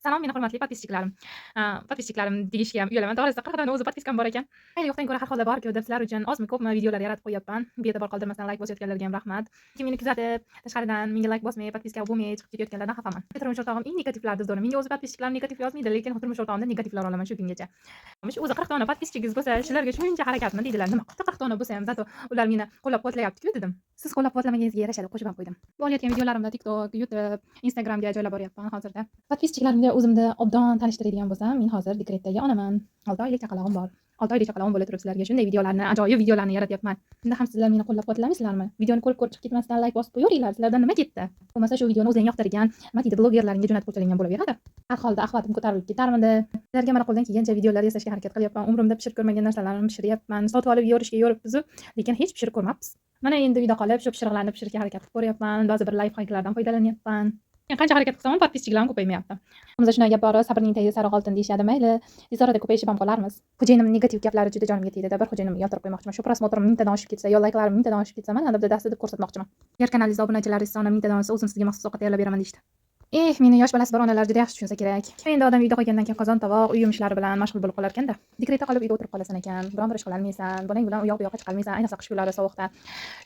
Salom, meni hurmatli подписчик larim. Подписчик larim deyishga ham uyalaman. To'g'risida 40 dona o'zi подписка m bor ekan. Mayli, yo'qdan ko'ra har holda bor-ku deb sizlar uchun ozmi, ko'pmi videolar yaratib qo'yyapman. Bee'tibor qoldirmasdan layk bosayotganlarga ham rahmat. Kim meni kuzatib, tashqaridan menga layk bosmay, подписка bo'lmay chiqib ketayotganlardan xafaman. Turmush o'rtog'im eng negativlarni zo'ri. Menga o'zi подписчик larim negativ yozmaydi, lekin turmush o'rtog'imdan negativlar olaman shu kungacha. Shu o'zi 40 dona подписчик ingiz bo'lsa, shularga shuncha harakatmi deydilar. Nima qilibdi, 40 dona bo'lsa ham, зато ular meni qo'llab-quvvatlayapti-ku dedim. Siz qo'llab-quvvatlamaningizga yarasha deb qo'shib ham qo'ydim. Bu olayotgan videolarimda TikTok, YouTube, Instagramga joylab boryapman hozirda. Подписчик larimga o'zimni obdon tanishtiradigan bo'lsam, men hozir dekretdagi onaman. 6 oylik chaqalog'im bor. 6 oylik chaqalog'im bo'la turib sizlarga shunday videolarni, ajoyib videolarni yaratyapman. Unda ham sizlar meni qo'llab-quvvatlamaysizlarmi? Videoni ko'rib-ko'rib chiqib ketmasdan layk bosib qo'yaveringlar. Sizlardan nima ketdi? Bo'lmasa shu videoni o'zing yoqtirgan, nima deydi, blogerlaringga jo'natib qo'ysaling ham bo'laveradi. Har holda охват im ko'tarilib ketarmidi? Sizlarga mana qo'ldan kelgancha videolar yasashga harakat qilyapman. Umrimda pishirib ko'rmagan narsalarimni pishiryapman. Sotib olib yorishga yoribmiz-u, lekin hech pishirib ko'rmabmiz. Mana endi uyda qolib shu pishiriqlarni pishirishga harakat qilib ko'ryapman. Ba'zi bir лайфхак lardan foydalanyapman. Qancha harakat qilsam ham подписчик larim ko'paymayapti. O'zida shunday gap bor, sabrning tagi sariq oltin deyishadi. Mayli, tez orada ko'payishib ham qolarmiz. Xo'jayinimning negativ gaplari juda jonimga tegdi-da. Bir xo'jayinimni yoltirib qo'ymoqchiman. Shu просмотр im 1000 tadan oshib ketsa, yo layklarim 1000 tadan oshib ketsa, mana deb dadasi deb ko'rsatmoqchiman. Agar kanalingizda obunachilaringiz soni 1000 tadan oshsa, o'zim sizga maxsus ovqat tayyorlab beraman deyishdi. Eh, meni yosh bolasi bor onalar juda yaxshi tushunsa kerak. Endi odam uyda qolgandan keyin qozon tovoq, uy yumushlari bilan mashg'ul bo'lib qolar ekanda. Dekretda qolib uyda o'tirib qolasan ekan, biron bir ish qilolmaysan, bolang bilan u yoq bu yoqqa chiqolmaysan, ayniqsa qish kunlari sovuqda.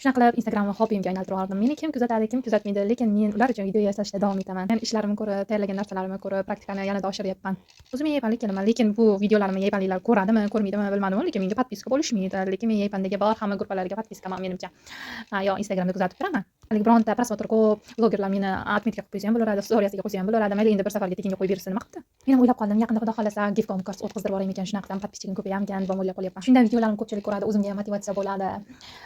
Shunaqa qilib Instagramni hobbimga aylantirib yubordim. Meni kim kuzatadi, kim kuzatmaydi, lekin men ular uchun video yasashda davom etaman. Men ishlarimni ko'rib, tayyorlagan narsalarimni ko'rib, praktikani yanada oshiryapman. O'zim yaypanlik kelaman, lekin bu videolarimni yaypanliklar ko'radimi, ko'rmaydimi bilmadim, lekin menga подписка bo'lishmaydi. Lekin men yaypandagi bor hamma gruppalarga подписка man menimcha. Ha, yo Instagramda kuzatib turaman. Haligi bironta просмотр ko'p blogerlar meni отметка qilib qo'ysa ham bo'laveradi, storiyasiga qo'ysa ham bo'laveradi. Mayli, endi bir safarga tekinga qo'yib bersa nima qilibdi? Men ham o'ylab qoldim, yaqinda xudo xohlasa gift kurs o'tkazdirib yuboraymikan, shunaqa qilsam подписчик im ko'payamikan deb o'ylab qolyapman. Shundan videolarimni ko'pchilik ko'radi, o'zimga ham motivatsiya bo'ladi.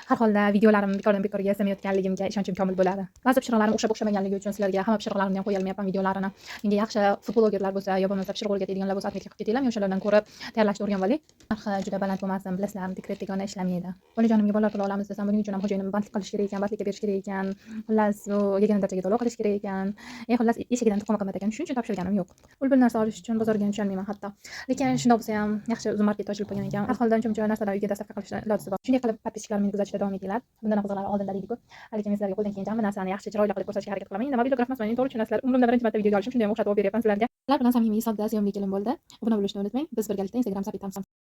Har holda videolarim bekordan bekorga yasamayotganligimga ishonchim komil bo'ladi. Ba'zi pishiriqlarim o'xshab o'xshamaganligi uchun sizlarga hamma pishiriqlarimni ham qo'ya olmayapman videolarini. Menga yaxshi food blogerlar bo'lsa, yo bo'lmasa pishiriq o'rgatadiganlar bo'lsa, отметка qilib ketinglar, men o'shalardan ko'rib tayyorlashni o'rganib olay. Narxi juda baland bo'lmasin, bilasizlar, dekretdagi ona ishlamaydi. Bolajonimga bolalar puli olamiz desam, buning uchun ham xo'jayinim bandlik qilish kerak ekan, bandlikka berish kerak ekan. Xullas, u yagona darajaga to'lov qilish kerak ekan. E, xullas, eshagidan tuxumi qimmat ekan. Shuning uchun topshirganim yo'q. Ul-bul narsa olish uchun bozorga ham tusholmayman hatto. Lekin shundoq bo'lsa ham yaxshi Uzum marketda ochilib qo'ygan ekan. Har holda uncha-muncha narsalar uyga доставка qilishni ilojisi bor. Shunday qilib подписчик larim meni kuzatishda davom etinglar. Bundan ham qiziqlari oldinda deydi-ku. Lekin men sizlarga qo'ldan kelgancha hamma narsani yaxshi, chiroyli qilib ko'rsatishga harakat qilaman. Endi mobilograf emasman, endi to'g'ri tushunasizlar. Umrimda birinchi marta videoga olishim, shunday ham o'xshatib olib beryapman sizlarga. Sizlar bilan samimiy, sodda, sevimli kelin bo'ldi. Obuna bo'lishni unutmang. Biz birgalikda Instagram safhamiz.